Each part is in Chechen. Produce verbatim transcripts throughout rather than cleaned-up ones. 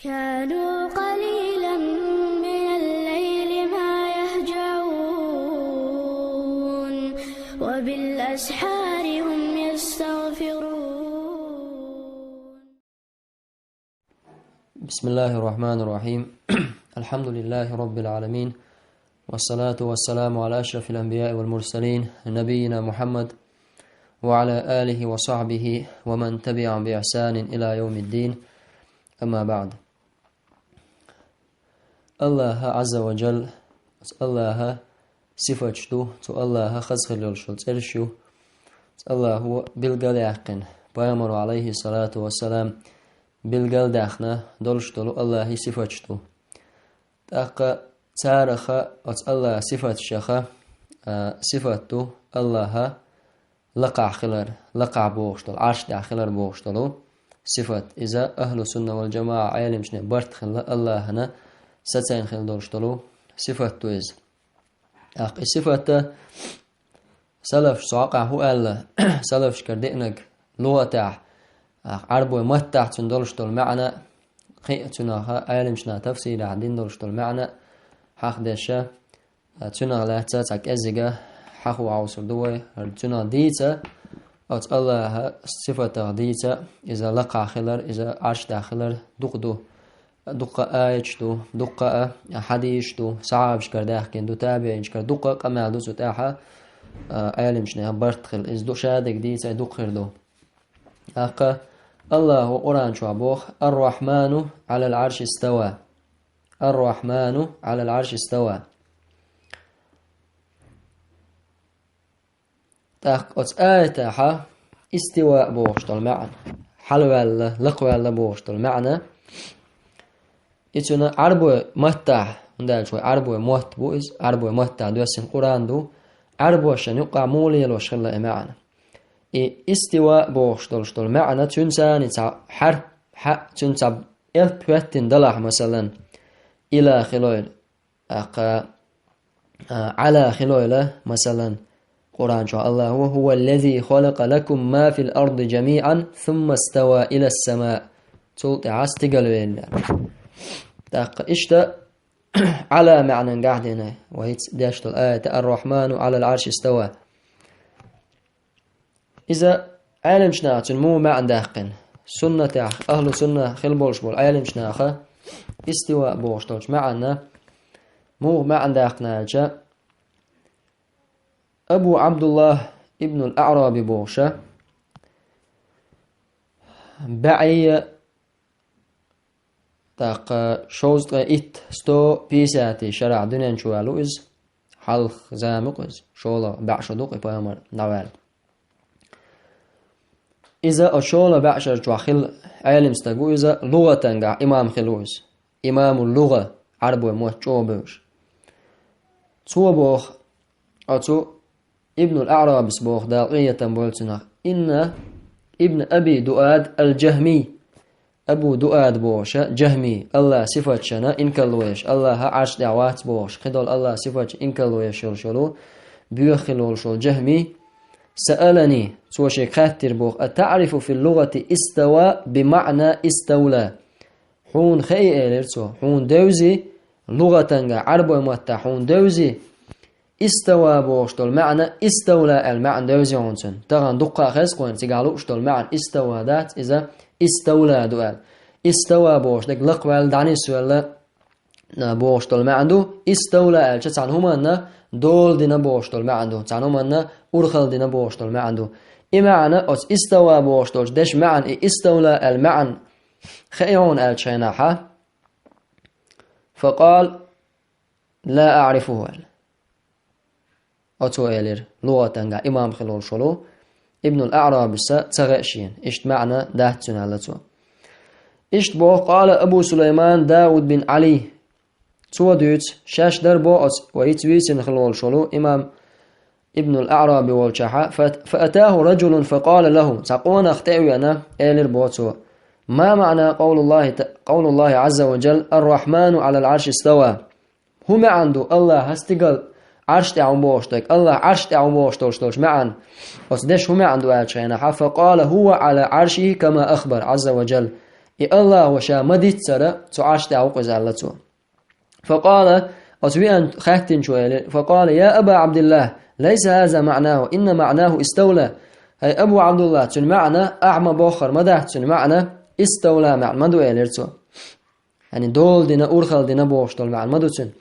كانوا قليلا من الليل ما يهجعون، وبالأسحار هم يستغفرون. بسم الله الرحمن الرحيم. الحمد لله رب العالمين، والصلاة والسلام على أشرف الأنبياء والمرسلين، نبينا محمد وعلى آله وصحبه ومن تبعهم بإحسان إلى يوم الدين. أما بعد. Аллаха Ӏазза ва Джалла, Аллаха сифаташ ду, цу Аллаха хаза хила йолуш йолу цӀераш ю. Аллаха билгал яьккхина, пайхамаро, алейхиссалату вассалам, билгал даьхна долуш долу Аллахи сифаташ ду. ТӀаккха цараха оцу Аллаха сифаташаха, а, сифат ду Аллаха лакхахь хилар, лакхахь бохуш долу, Ӏарш тӀехь хилар бохуш долу сифат. Иза ахлу сунна вал джамаа Ӏелимчне барт хилла Аллахана сацайна хила долуш долу сифат ду иза. ТӀаккха и сифата салафаш цхьа къахь хӀу аьлла, салафашкара деънаг лугӀатехь, Ӏарбой маттахь цуьнан долуш долу маьӀна, кхин а цуьнан Ӏелимчна тафсирехь дина долуш долу маьӀна хьахдеша, цуьнан лаьцна цхьа кӀеззига хьахо хьовсур ду вай, хӀара цуьнан дийца, оцу Аллаха сифатах дийца, иза лакхахь хилар, иза Ӏарш тӀехь хилар дукха ду. Дуккха аяташ ду, дуккха а хьадисаш ду, сахьабашкара даьхкина ду, табиӀинашкара дуккха а къамел ду цу тӀехь, а, Ӏелимчнехан барт хилла. Иза ду шадерг дийца а дукха хир ду. ТӀаккха Аллаха Къуръан чохь боху: «Ар-Рахьману Ӏалал Ӏарши става». «Ар-Рахьману Ӏалал Ӏарши става». ТӀаккха оцу аятехьа истива бохуш долу маьӀна, хьалаваьлла, лакхаваьлла бохуш долу маьӀна, и цуьнан Ӏарбой маттахь, хӀунда аьлча вай Ӏарбой мотт бу иза, Ӏарбой маттахь доьссина Къуръан ду, Ӏарбошна юккъахь муха лелош хилла и маьӀна. И истива бохуш долуш долу маьӀна, цуьнан царна цхьа хьарп, хьа, цуьнан цхьа элп хӀоьттина далахь, масалан, ила хилойла, тӀаккха, а, Ӏала хилойла, масалан, Къуръан чохь Аллаха: «Ва хӀува ллази халакъа лакум ма фил арди жамиӀан, сумма става илас сама». Цул тӀаьхьа стигала велла. ТӀаккха иштта Ӏала маьӀнан гахь дина, вай хӀинца деш долу аят: «Ар-Рахьману Ӏалал Ӏарши става». Иза Ӏелимчу наха цуьнан муха маьӀна даьккхина? Суннатехь, ахлу сунна хила болуш болу Ӏелимчу наха истива бохуш долчу маьӀна муха маьӀна даьккхина аьлча, Абу Абдуллах ибнул Аъраби бохуша, баьӀия ТӀаккха шовзткъе итт, сто пятьдесят шарахь дуьнен чу ваьлла ву иза. Хьалха зама ю-кх иза, шолгӀа бӀе шо ду-кх и пайхамар дӀаваьлла. Иза оцу шолгӀа бӀе шар чохь хилла Ӏелим стаг ву иза, лугӀатангахь имам хилла ву иза. Имамул лугӀа, Ӏарбой мотт чӀогӀа бевзаш. Цо боху, оцу Ибнул Аърабис боху, Дала къинхетам бойла цунах: «Инна ибн Аби Дуад ал-Джахми». Абу Дуад бохуша, Джахми, Аллах сифатшна инкарло еш, Аллаха Ӏарш тӀехь вац бохуш, кхидолу Аллах сифатшна инкарло еш йолуш йолу, боьха хила волуш волу Джахми, саалани, цо шега хаьттира боху: «А таърифу фил лугъати истава би маъна иставла?» Хьуна хеи, элира цо, хьуна девзи, лугъатанга, Ӏарбой маттахь хьуна девзи, истава бохуш долу маьӀна, иставла аьлла маьӀна девзи хьуна цуьнан. Тахана дуккха а хеза кхуьнан цигахь лууш долу маьӀна истава дац, иза иставла ду аьлла. Истава бохуш дерг лакхаваьлла, дӀанисвелла, а, бохуш долу маьӀна ду. Иставла аьлча цхьана хӀуманна дола дина бохуш долу маьӀна ду. Цхьана хӀуманна урхалла дина бохуш долу маьӀна ду. И маьӀна, оцу истава бохуш долчу дешан маьӀна, и иставла аьлла маьӀна хеи хьуна аьллачу хенахьа, факъал: «Ла аърифуху», – аьлла. Оцо элира, лугъатанга имам хила волуш волу Ибнул Аърабиса ца хаьа шена, иштта маьӀна дац цуьнан аьлла цо. Иштта боху, къала Абу Сулайман Дауд бин Ӏали. Цо дуьйцу, шаьш дара боху оцу вайца вийсина хила волуш волу имам Ибнул Аъраби волчохьа, фа-, фаатаху раджулун факъала лаху, цхьа къонах тӀе а веана, элира боху цо: «Ма маъна къавлуллахи та-, къавлуллахи Ӏазза ва джалла: „Ар-Рахману Ӏалал Ӏарши става“?» ХӀун маьӀна ду Аллаха стигала Ӏарш тӀехь ву бохуш дерг, Аллах Ӏарш тӀехь ву бохуш долуш долчу маьӀна? Оцу дешан хӀун маьӀна ду аьллачу хенахьа, факъала: «ХӀува Ӏала Ӏаршихи кама ахбар Ӏазза ва джалла». И Аллахо ша ма диццара цу Ӏарш тӀехь ву-кх иза, аьлла цо. فقال, оцу веана хаьттинчо элира: فقال: يا أبا عبد الله، ليس هذا معناه، إن معناه استولى. ХӀай Абу Ӏабдуллах, цуьнан маьӀна, ахьа ма-боххара ма дац цуьнан маьӀна, истовла маьӀна ма ду, элира цо. Яъни дола дина, урхалла дина бохуш долу маьӀна ма ду цуьнан.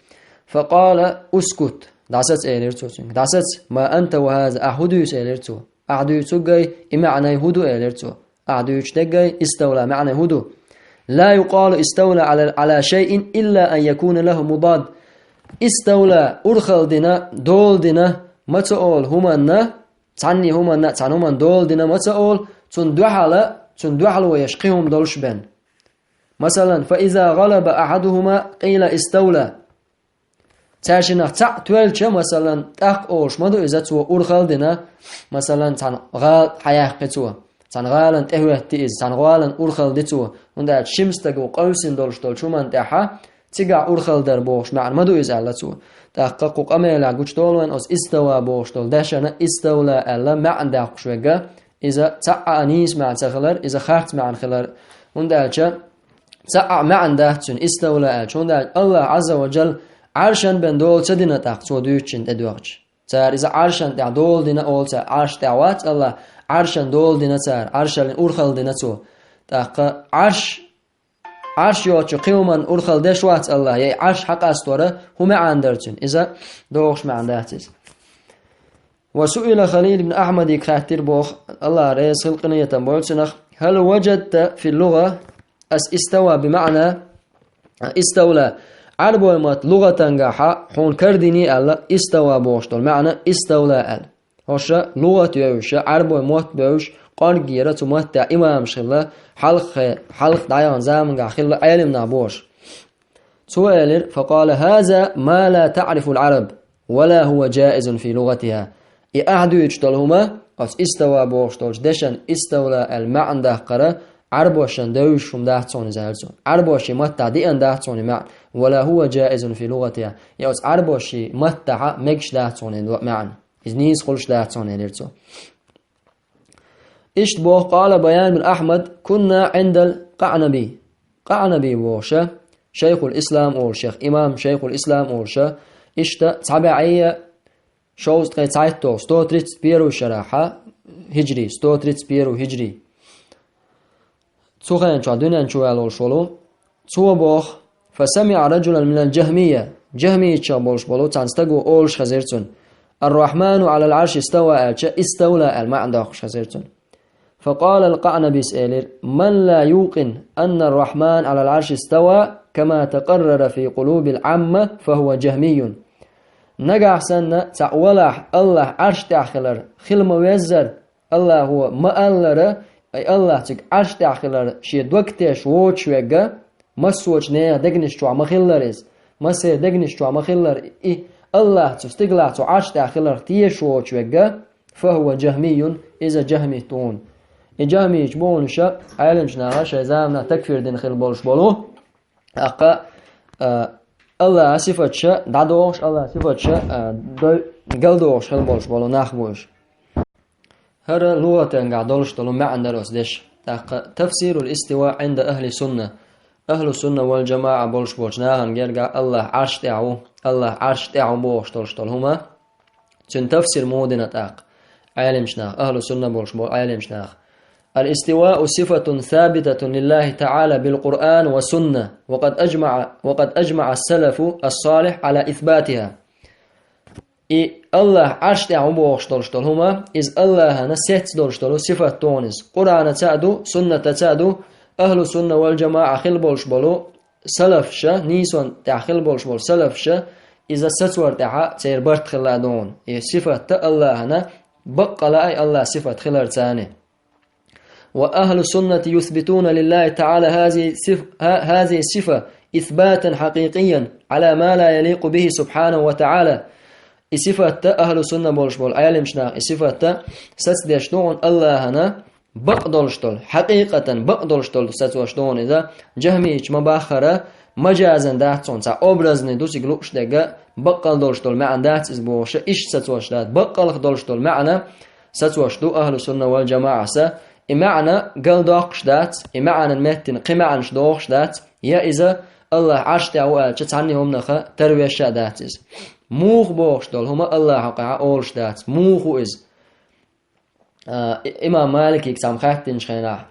فقال: اسكت, дӀасаца, элира цо цуьнга. ДӀасаца, ما أنت وهذا, ахьа хӀун дуьйцу, элира цо. Ахьа дуьйцургай, и маьӀнай хӀун ду, элира цо. Ахьа дуьйцуш дергай, истовла маьӀнай хӀун ду. لا يقال استولى على، على شيء إلا أن يكون له مضاد. Истовла, урхалла дина, дола дина ма ца олу хӀуманна, цхьанний хӀуманна, цхьана хӀуманна дола дина ма ца олу, цунна дуьхьала, цунна дуьхьало еш кхин хӀума долуш бен. Масалан, فإذا غلب أحدهما قيل استولى. Цаьршиннах цхьаъ тоьлча, масалан, тӀаккха олуш ма ду иза, цо урхалла дина, масалан, цхьана гӀала хьаяьккхи цо, цхьана гӀалана тӀехӀоьтти иза, цхьана гӀалана урхалла ди цо, хӀунда аьлча шимма стаг ву къовсина долуш долчу хӀуманна тӀехьа, цигахь урхалла дар бохуш маьӀна ма ду иза, аьлла цо. ТӀаккха кху къамелехь гучудолу вайн оцу истава бохуш долу дешана истовла аьлла маьӀна даккхуш верг, иза цхьа а нийса маьӀна ца хилар, иза харц маьӀна хилар, хӀунда аьлча цхьа а маьӀна дац цуьнан истовла аьлча, хӀунда аьлча Аллах Ӏазза ва Джалла Ӏаршан бен дола ца дина тӀаккха цо дуьйцучунна тӀедоьгӀча. Цара иза Ӏаршан тӀехь дола дина олу цара, Ӏарш тӀехь вац Аллах, Ӏаршан дола дина цара, Ӏаршаллин урхалла дина цо. ТӀаккха Ӏарш, Ӏарш йоцучу кхин хӀуманна урхалла деш вац Аллах, я и Ӏарш хьакъастора хӀун маьӀна дара цуьнан? Иза догӀуш маьӀна дац иза. وسئل خليل بن أحمد, хаьттира боху, Аллах реза хила, къинхетам бойла цунах: هل وجدت في اللغة استوى بمعنى استولى؟ Ӏарбойн матта лугӀатангахьа хьуна карадиний аьлла, истава бохуш долу маьӀна истовла аьлла. ХӀорш лугӀат йовзуш, Ӏарбойн мотт бевзаш, кӀорггера цу маттехь имамаш хилла, хьалххе-, хьалха дӀаяхана замангахь хилла Ӏелимнах бохуш. Цо элира: فقال: هذا ما لا تعرف العرب، ولا هو جائز في لغتها. И ахьа дуьйцуш долу хӀума, оцу истава бохуш долчу дешан истовла аьлла маьӀна даккхара, Ӏарбошна девзаш хӀума дац хьуна иза, аьлла цо. Ӏарбошийн маттахь деана дац хьуна и маьӀна, ولا هو جائز في لغتها. Я оцу Ӏарбошийн маттахьа мегаш дац хьуна и маьӀна. Иза нийса хуьлуш дац хьуна, элира цо. Иштта боху, قال بيان بن أحمد: كنا عند القعنبي. Къаънаби бохуша, Шайхул Ислам олуш, имам Шайхул Ислам олуша, иштта цхьа бӀе шовзткъе цхьайтталгӀа, сто тридцать первый шарахьа, хиджри, сто тридцать первый хиджри. Цу хенчохь дуьнен чу ваьлла волуш волу. Цо боху: فسمع رجلا من الجهمية, джахмийчех болуш болу цхьана стаго олуш хезира цунна: الرحمن على العرش استوى аьлча, истовла аьлла маьӀна доккхуш хезира цунна. فقال القعنبيس элира: من لا يوقن أن الرحمن على العرش استوى كما تقرر في قلوب العامة فهو جهمي. Нагахь санна цхьаъ валахь, Аллах Ӏарш тӀехь хилар хила ма веззара, Аллахо ма-аллара, ай Аллах цига Ӏарш тӀехь хилар шен дог теш воцуш верг, массочу нехан дегнаш чохь ма-хиллара иза, массеран дегнаш чохь ма-хиллара и, Аллах цу стигалахь цу Ӏарш тӀехь хиларх тешаш воцуш верг, فهو جهمي, иза джахмит ву хьуна. И джахмийчу бохуш Ӏеламчу наха шайн заманахь такфир дина хила болуш болу. ТӀаккха, а, Аллахан сифаташ дӀадохуш, Аллахан сифаташ, а, дой-, галдохуш хила болуш болу нах бу уьш. ХӀара лугӀатангахь долуш долу маьӀна дара оцу дешан. ТӀаккха تفسير الاستواء عند أهل السنة. Ахьлу сунна вал джамаӀа болуш болчу нахана гергахь Аллах Ӏарш тӀехь ву, Аллах Ӏарш тӀехь ву бохуш долуш долу хӀума. Цуьнан тафсир муха дина тӀаккха Ӏеламчу наха, ахьлу сунна болуш болу Ӏеламчу наха: الاستواء صفة ثابتة لله تعالى بالقرآن والسنة، وقد أجمع، وقد أجمع السلف الصالح على إثباتها. И Аллах Ӏарш тӀехь ву бохуш долуш долу хӀума, иза Аллахана сецца долуш долу сифат ду хьуна иза. Къуръанаца а ду, суннатаца а ду, ахьлу сунна вал джамаӀа хила болуш болу салафаша, нийсонна тӀехь хила болуш болу салафаша, иза сацор тӀехьа церан барт хилла а ду хьуна. И сифат ду Аллахана, баккъала а Аллахан сифат хиларца а. وأهل السنة يثبتون لله تعالى هذه الصف-، ه-، هذه الصفة إثباتا حقيقيا على ما لا يليق به سبحانه وتعالى. И сифат ду ахьлу сунна болуш болу Ӏеламчу наха, и сифат ду сацдеш ду хьуна Аллахана, бакъ долуш долу, хьакъикъатан бакъ долуш долу сацош ду хьуна иза, джахмийча ма-баххара, мажазан дац хьуна, цхьа образный ду цига лууш дерг, баккъал долуш долу маьӀна дац иза бохуша, иштта сацош дац, баккъалх долуш долу маьӀна сацош ду ахьлу сунна вал джамаӀаса, и маьӀна галдоккхуш дац, и маьӀнан меттина кхин маьӀнаш дохуш дац, я иза Аллахь Ӏарш тӀехь ву аьлча, цхьанна хӀуманах тарвеш а дац иза. Муха бохуш долу хӀума Аллахьа хьокъехь олуш дац. Муха ву иза? А, и-, имам Маликига цхьамма хаьттинчу хенахь,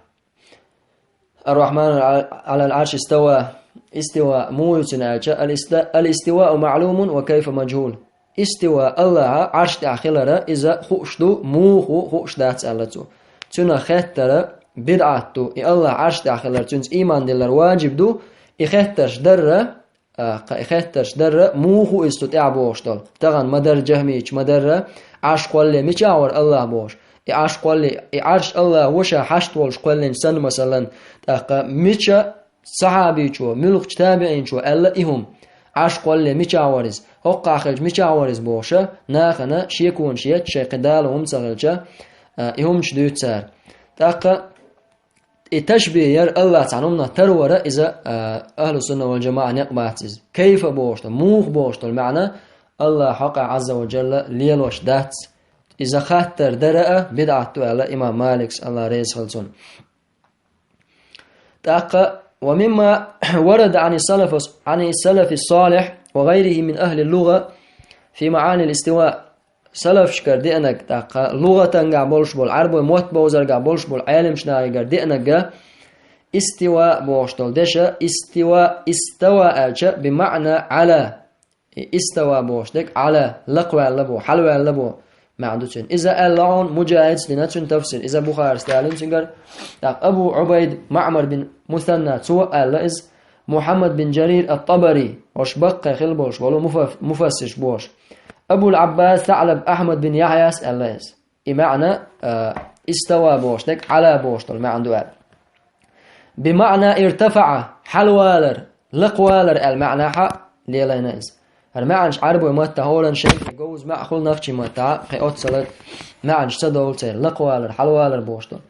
«Ар-Рахьману Ӏалал Ӏарш истава», истива муха ю цуьнан аьлча, «Ал-иста-, ал-истивау маълумун ва кайфа мажхул». Истива Аллахьа Ӏарш тӀехь хилара иза хууш ду, муха ву хууш дац аьлла цо. Цуьнан хеттара бидӀат ду, и Аллахь Ӏарш тӀехь хилар, цуьнца ийман дилар ваджиб ду, и хеттарш дарра, а, кха-, и хеттарш дарра, муха ву иза цу тӀехь бохуш долу. Тахана ма-дарра, джахмийча ма-дарра, Ӏарш кхоллале мичахь вара Аллахь бохуш. И Ӏарш кхоллале, и Ӏарш Аллахь ву ша хьашт волуш кхоьллинчу санна, масалан, тӀаккха мича сахьабичо, муьлххачу табиӀинчо аьлла и хӀума. Ӏарш кхоллале мичахь вара иза, хӀоккхахь хилча мичахь вара иза бохуша, нахана шеконаш етташ шайн кхин Дала хӀума ца хилча, а, и хӀуманаш дуьйцу цара. ТӀаккха и ташбихь яр Аллахь цхьана хӀуманах тарвара иза, а, ахьлу сунна вал джамаӀа некъ бац иза. Кайфа бохуш долу, муха бохуш долу маьӀна Аллахь хьокъехь Ӏазза ва джалла лелош дац. Иза хаттар дара а бидӀат ду аьлла имам Маликс, Аллахь реза хила цунна. ТӀаккха, «ва мимма варада Ӏани салафи, Ӏани салафи салихь ва гӀайрихи мин ахьли лугӀа фи маӀанил истива». Салафашкара деанарг, тӀаккха лугӀатангахь болуш болу, Ӏарбой мотт бовзаргахь болуш болу Ӏеламчу нахигара деанарг, истива бохуш долу деша, истива, истава аьлча, би маӀна Ӏала. И истава бохуш дерг Ӏала, лакхаваьлла бу, хьалаваьлла бу маьӀна ду цуьнан. Иза аьлла хьуна Муджахидс дина цуьнан тафсир. Иза Бухарис далийна цуьнгара. ТӀаккха Абу Ӏубайд МаӀмар бин Мусанна, цо аьлла иза, Мухьаммад бин Джарир ат-ТӀабари, уьш баккхий хила болуш болу муфа-, муфассирш бохуш. Абул Ӏаббас СаӀлаб Ахьмад бин Яхьъяс аьлла иза. И маьӀна, а, истава бохуш дерг Ӏала бохуш долу маьӀна ду аьлла. Би маӀна иртафаӀа, хьалавалар, лакхавалар аьлла маьӀнахьа лелайна иза. ХӀара маьӀнаш Ӏарбой маттахь хӀоранна шайна говза маьӀна хуьлу нахчийн маттахь, кхин оццала маьӀнаш ца довлу церан, лакхавалар, хьалавалар бохуш долу.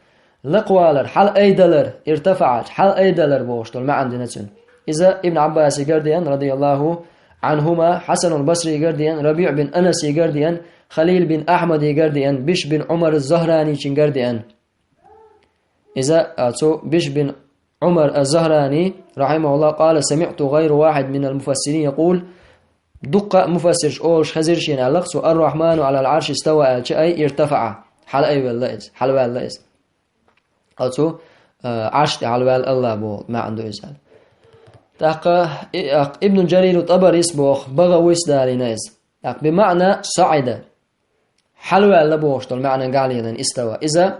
Лакхавалар, хьалаайдалар, иртафаӀа, хьалаайдалар бохуш долу маьӀна дина цуьнан. Иза Ибн Ӏаббасигара деана, радияллаху Ӏанхума, Хьасанул Басригара деана, РабиӀ бин Анасигара деана, Халил бин Ахьмадигара деана, Бишр бин Ӏумар аз-Захраничунгара деана. Иза, а, цу Бишр бин Ӏумар аз-Захрани, рахьимахуллах, къала: «Самиъту гӀайра вахьид минал муфассирин якъул», дуккха а муфассирш олуш хезира шена аьлла, цо: «Ар-Рахьману Ӏалал Ӏарши истава», аьлча, ай, иртафаӀа, хьалаайвелла иза, хьалаваьлла иза. Оцу, а, Ӏарш тӀе хьалаваьлла Аллах боху маьӀна ду иза аьлла. ТӀаккха и-, а, Ибн Джарир ат-ТӀабарис боху, БагӀавис далийна иза. ТӀаккха би маӀна саӀида. Хьалаваьлла бохуш долу маьӀнан гӀалийна истава. Иза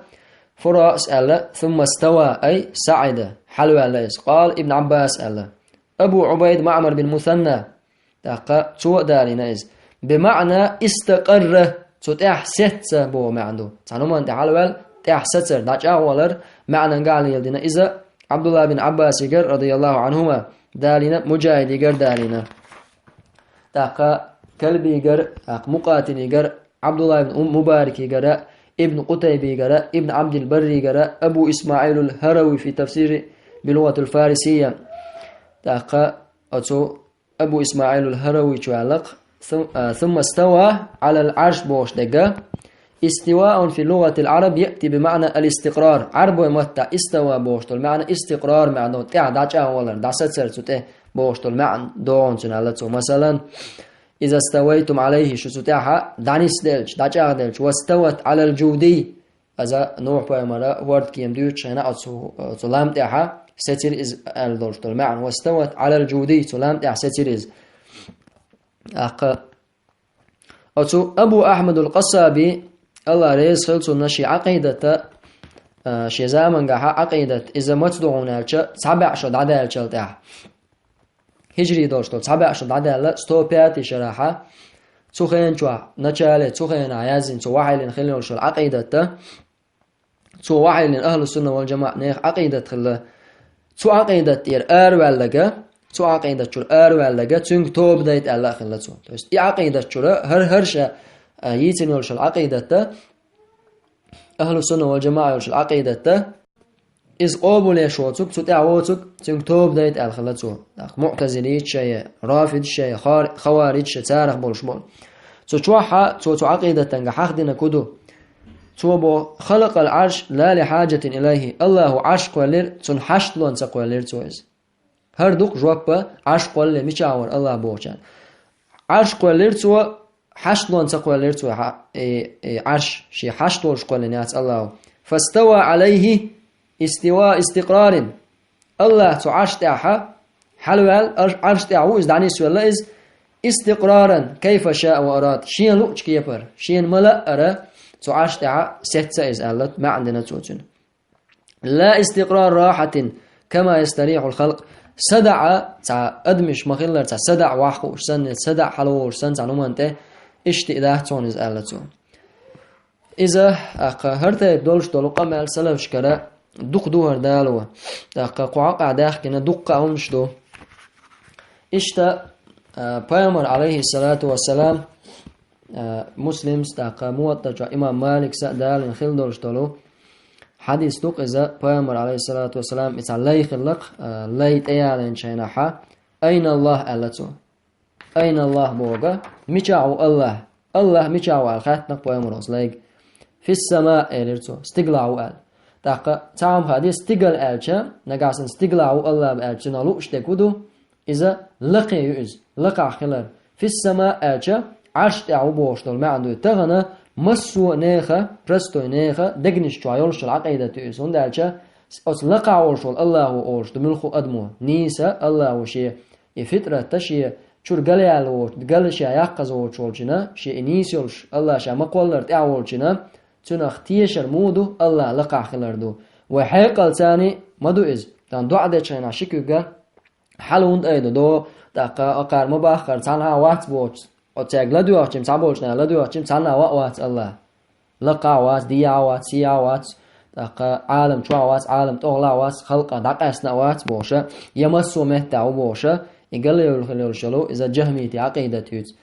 Фураъс аьлла, сумма става, ай, саӀида, хьалаваьлла иза. Къала Ибн Ӏаббас аьлла. Абу Ӏубайд МаӀмар бин Мусанна, тӀаккха цо а далийна иза. Би маӀна истакъарра, цу тӀехь сеца боху маьӀна ду. Цхьана хӀуманна тӀе хьалаваьлла, тӀехь сацар, дӀачӀагӀвалар, маьӀнан гӀалийна дина иза Ӏабдулла бин Ӏаббасигара, радияллаху Ӏанхума, далийна, Муджахидигара далийна. ТӀаккха Калбигара, тӀаккха Мукъатилигара, Ӏабдулла ибн Ум-, Мубаракигара, Ибн Къутайбигара, Ибн Ӏабдил Барригара, Абу ИсмаӀилул ХӀарави фи тафсири би лугӀатил фарисийя. ТӀаккха оцу Абу ИсмаӀилул ХӀаравичу аьлла-кх, сум-, а, сумма става Ӏалал Ӏарш бохуш дерг, истиваун фи лугӀатил Ӏараб яъти би маӀна ал-истикърар. Ӏарбой маттахь истава бохуш долу маьӀна истикърар маьӀна ду, тӀехь дӀачӀагӀвалар, дӀасацар цу тӀе бохуш долу маьӀна догӀу цуьнан аьлла цо. Масалан, «Иза ставайтум Ӏалайхи», шу цу тӀехь дӀанисделча, дӀачӀагӀделча, «ва стават Ӏалал джуди», иза Нухь пайхамара хӀордкема дуьйцучу хенахь оцу, оцу лам тӀехь сецира иза аьлла долуш долу маьӀна, «ва стават Ӏалал джуди», цу лам тӀехь сецира иза. ТӀаккха оцу Абу Ахьмадул Къассаби, Аллах реза хила цунна, шен Ӏакъидата, а, шен замангахьа Ӏакъидат, иза маца ду хьуна аьлча, цхьа бӀе шо дӀадаьллачул тӀаьхьа. Хиджри долуш долу цхьа бӀе шо дӀадаьлла, сто пятый шарахьа, цу хенан чохь, начале, цу хенахь яздина, цу вахьайлина хила йолуш йолу Ӏакъидатта, цо вахьайлина ахьлу сунна вал джамаӀа нехан Ӏакъидат хилла. Цу Ӏакъидат тӀера араваьллага, цу Ӏакъидат чуьра араваьллага, цуьнга тоба дайта аьлла а хилла цо. То есть и Ӏакъидат чуьра хӀара, хӀара ша, а, йийцина йолуш йолу Ӏакъидатта, ахьлу сунна вал джамаӀа йолуш йолу Ӏакъидатта, иза къобалъеш воцург, цу тӀехь воцург, цуьнга тоба дайта аьлла хилла цо. ТӀаккха муӀтазилиташ а, рафидаш а, хар-, хаваридаш а, царах болуш болу. Цу чохьа, цо цу Ӏакъидатанга хьахдина кху ду. Цо бо: «خلق العرش لا لحاجة إليه». Аллахо Ӏарш кхоьллира, цунна хьашталонца кхоьллира цо иза. ХӀара дукха жоп ба Ӏарш кхоллале мичахь вара Аллах бохучарна. Ӏарш кхоьллира цо, хьашталонца кхоьллира цо, хьа-, э, э, Ӏарш, шен хьашт волуш кхоьллина яц Аллахо. «فاستوى عليه استواء استقرار». Аллах цу Ӏарш тӀехь хьалаваьлла, Ӏарш, Ӏарш тӀехь ву иза, дӀанисвелла иза, «استقرارا كيف شاء وأراد», шена луъучу кепара, шена ма-лаъара цу Ӏарш тӀехь сецна иза аьлла, маьӀна дина цо цуьнан. «لا استقرار راحة كما يستريح الخلق». СадаӀа, цхьа адамаш ма-хиллара, цхьа садаӀа ваххуш санна, садаӀа хьалаволуш санна, цхьана хӀуманна тӀе, иштта а дац хьуна иза аьлла цо. Иза, тӀаккха, хӀара тайпа долуш долу къамел салафашкара дукха ду хӀара дало. ТӀаккха кху хьокъехь даьхкина дуккха а хӀуманаш ду. Иштта, а, пайхамар, алейхиссалату вассалам, а, Муслимс, тӀаккха Муваттаъ чохь имам Маликса а далийна хилла долуш долу хьадис ду-кх иза, пайхамар, алейхиссалату вассалам, и цхьа лай хилла-кх, а, лай тӀеялийначу хенахь, «Айна Аллах?» аьлла цо. «Айна Аллах?» боху, мичахь ву Аллах? Аллах мичахь ву аьлла хаьттина-кх пайхамаро оцу лайга. «Фис-сама», элира цо, стигалахь ву аьлла. ТӀаккха цхьа хӀума хаа деза, стигала аьлча, нагахь санна стигалахь ву Аллах аьлча, цунах лууш дерг хӀун ду? Иза лакхе ю иза, лакхахь хилар. «Фис-сама» аьлча, Ӏарш тӀехь ву бохуш долу маьӀна ду. Тахана массо а нехан, простой нехан дегнаш чохь йолуш йолу Ӏакъидат ю иза. ХӀунда аьлча оцу лакхахь волуш волу Аллахо олуш ду муьлхха а адамо. Нийса Аллахо шен и фитрат а шен чуьра галъяьлла воцу, гала ша яккхаза воцуш волчина, шен и нийса йолуш, Аллах ша ма-кхоллара тӀехь волчина, цунах тешар муха ду, Аллах лакхахь хилар ду. Вай хьекъалца ма ду иза. Тхан доӀа дечу хенахь ши куьг хьала хӀунда айдо до, тӀаккха акхар ма-баххара цхьанхьа а вац бохуш, оцаьрга ладоьгӀчим, цхьаболчу наха ладоьгӀчим, цхьанхьа а ваъ вац Аллах. Лакхахь а вац, дехьа а вац, сехьа а вац, тӀаккха Ӏалам чохь а вац, Ӏалам тӀехула а вац, халкъах дӀакъаьстина а вац бохуша, я массо а меттехь ву бохуша, и галъяьлла хила йолуш йолу, иза жахмити Ӏакъидат ю иза.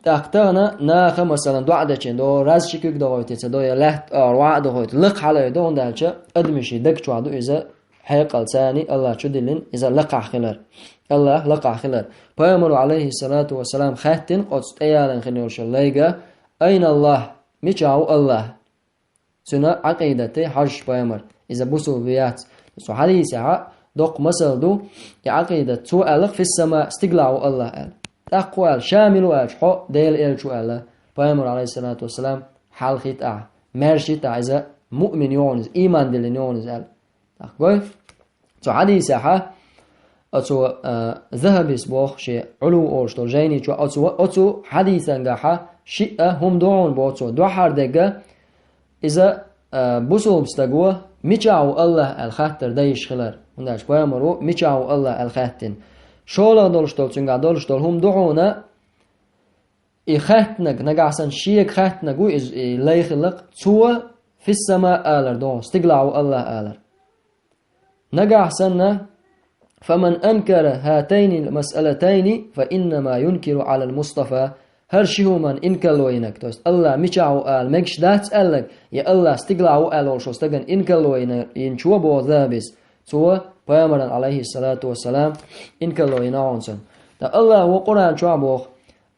ТӀаккха тахана наха, масалан, доӀа дечийн до, раз ши куьг дохуьйтий ца до, я лаьтта а ваӀа дохуьйту, лакха хьала а до, хӀунда аьлча адамашийн даг чохь ду иза, хьекъалца Аллах чу диллина, иза лакхахь хилар. Аллах лакхахь хилар. Пайхамаро, алейхиссалату вассалам, хаьттина оцу тӀеялийна хила йолчу лайга: «Айна Аллах?» Мичахь ву Аллах? Цуьнан Ӏакъидате хьажаш пайхамар. Иза бусулба яц. Цу хьадисехь доккха масал ду, и Ӏакъидат. Цо аьлла-кх: «Фис-сама», стигалахь ву Аллах аьлла. ТӀаккха хӀун аьлла? Ша мила ву аьлча, хьо Делан элча ву аьлла. Пайхамар, алейхиссалату вассалам, хьалхийтта ахь, маьршийтта ахь, иза муъмин ю хьуна иза, ийман диллина ю хьуна иза аьлла. ТӀаккха гой? Цу хьадисехь оцу, а, Захабис боху шен Ӏулу олуш долу жайни чу, оцу, оцу хьадисангахь шиъ а хӀума ду хьуна боху цо. Дуьххьара дерг иза, а, бусулба стаго мичахь ву Аллах аьлла хаттар дан йиш хилар. ХӀунда аьлча пайхамаро мичахь ву Аллах аьлла хаьттина. ШолгӀа долуш долу, цуьнгахь долуш долу хӀума ду хьуна, и хаьттинарг, нагахь санна шега хаьттинарг ву иза, и лай хилла-кх, цо «фис-сама» алар ду хьуна, стигалахь ву Аллах алар. Нагахь санна: «Фаман анкара хатайни масъалатайни, фа иннама юнкиру алал Мустафа». ХӀара ши хӀуманна инкарло йинарг, то есть Аллах мичахь ву ала мегаш дац аьлларг, я Аллах стигалахь ву аьлла волчу стагана инкарло йина-, йинчо боху Захабис, цо пайхамаран, алейхиссалату вассалам, инкарло йина хьуна цунна. Ткъа Аллахо Къуръан чохь боху: